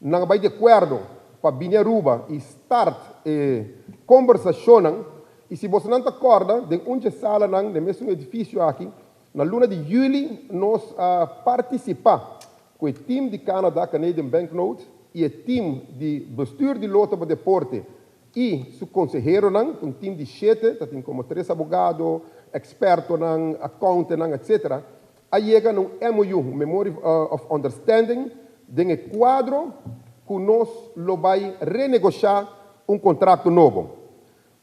Nan a bai di akuerdo pa bini Aruba i start e kombersashonnan. I si bosonan ta kòrda, den un dje salanan den mesun edifisio aki, na luna di yüli nos a partisipá ku e tim di Canada, Canadian Banknote, i e tim di bestuur di Lotto pa Deporte i su konseheronan, un tim di shete, ta tin komo tres abogado, ekspertonan, akountennan, etc. A yega na un MOU, un Memori of Understanding, den e kuadro ku nos lo bai renegoshá un kontrakto nobo.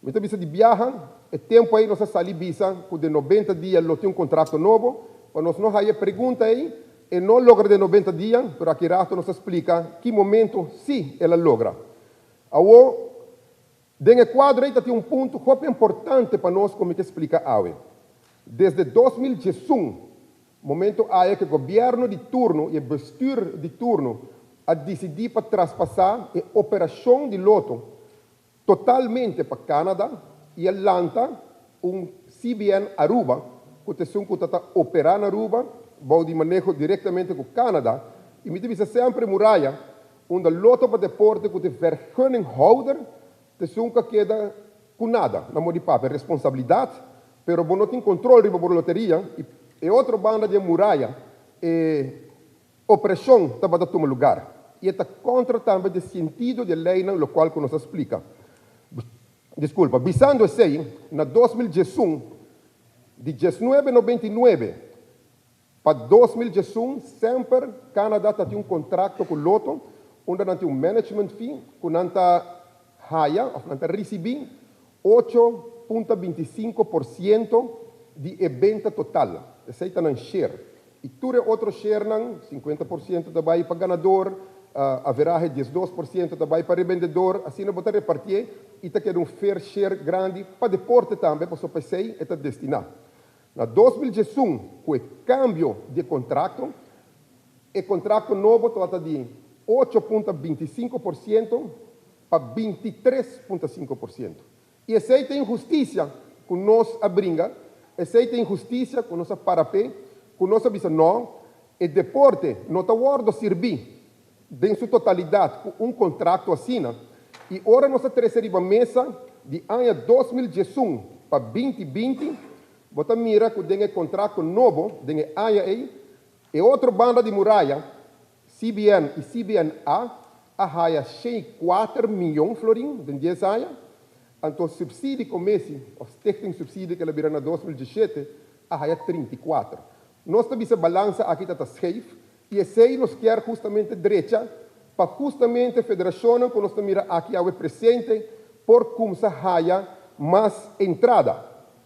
Mi ta bisa di biaha, e tempu ei nos a sali bisa ku den 90 dia lo tin un kontrakto nobo, pa nos no haya e pregunta ei, e no logra den 90 dia, pero aki rato nos a splika ki momento sí el a logra. Awor, den e kuadro ei ta tin un punto hopi importante pa nos ku mi ke splika awe. Desde 2011, momento aya ku e gobièrnu di turno i e bestuur di turno a disidí pa traspasá e operashon di Lotto totalmente pa Canada i a lanta un CBN Aruba, ku ta esun ku ta ta operá na Aruba bou di maneho direktamente ku Canada, i mi ta bisa semper muraya unda Lotto pa Deporte ku ta e vergunninghouder ta esun ku a keda ku nada na modo di papia responsabilidat, pero bo no tin kontrol riba bo loteria i e otro banda di e muraya e opreshon tabata tuma lugar i e ta kontra tambe di e sentido di e leinan lokual ku nos a splika. Diskulpa, bisando esei, na 2011, di 1999 pa 2011, semper Canada ta tin un kontrakto ku Lotto unda nan tin un management fee ku nan ta haya òf nan ta risibí 8,25% di e benta total. Esei ta nan share. I tur e otro sharenan, 50% ta bai pa ganador, averahe 12% ta bai pa rebendedor, asina bo ta repartié i ta keda un fair share grandi pa deporte tambe, pasobra pa esei e ta destiná. Na 2011, ku e kambio di e kontrakto, e kontrakto nobo tabata di 8,25% pa 23,5%. I esei ta inhustisia ku nos a bringa, esei ta inhustisia ku nos a para p'e, ku nos a bisa no, e deporte no ta wòrdu sirbí den su totalidat ku un kontrakto asina. I ora nos a trese riba mesa di aña 2011 pa 2020, bo ta mira ku den e kontrakto nobo den e aña ei, e otro banda di muraya, CBN i CBNA, a haya 104 mion florin den 10 aña, anto subsidie commissie, òf stichting subsidie ku el a bira na 2017, a haya 34. Nos ta bisa balansa aki ta scheef, i esei nos kier justamente drecha, pa justamente federashon ku nos ta mira aki awe presente, por kuminsá haya mas entrada.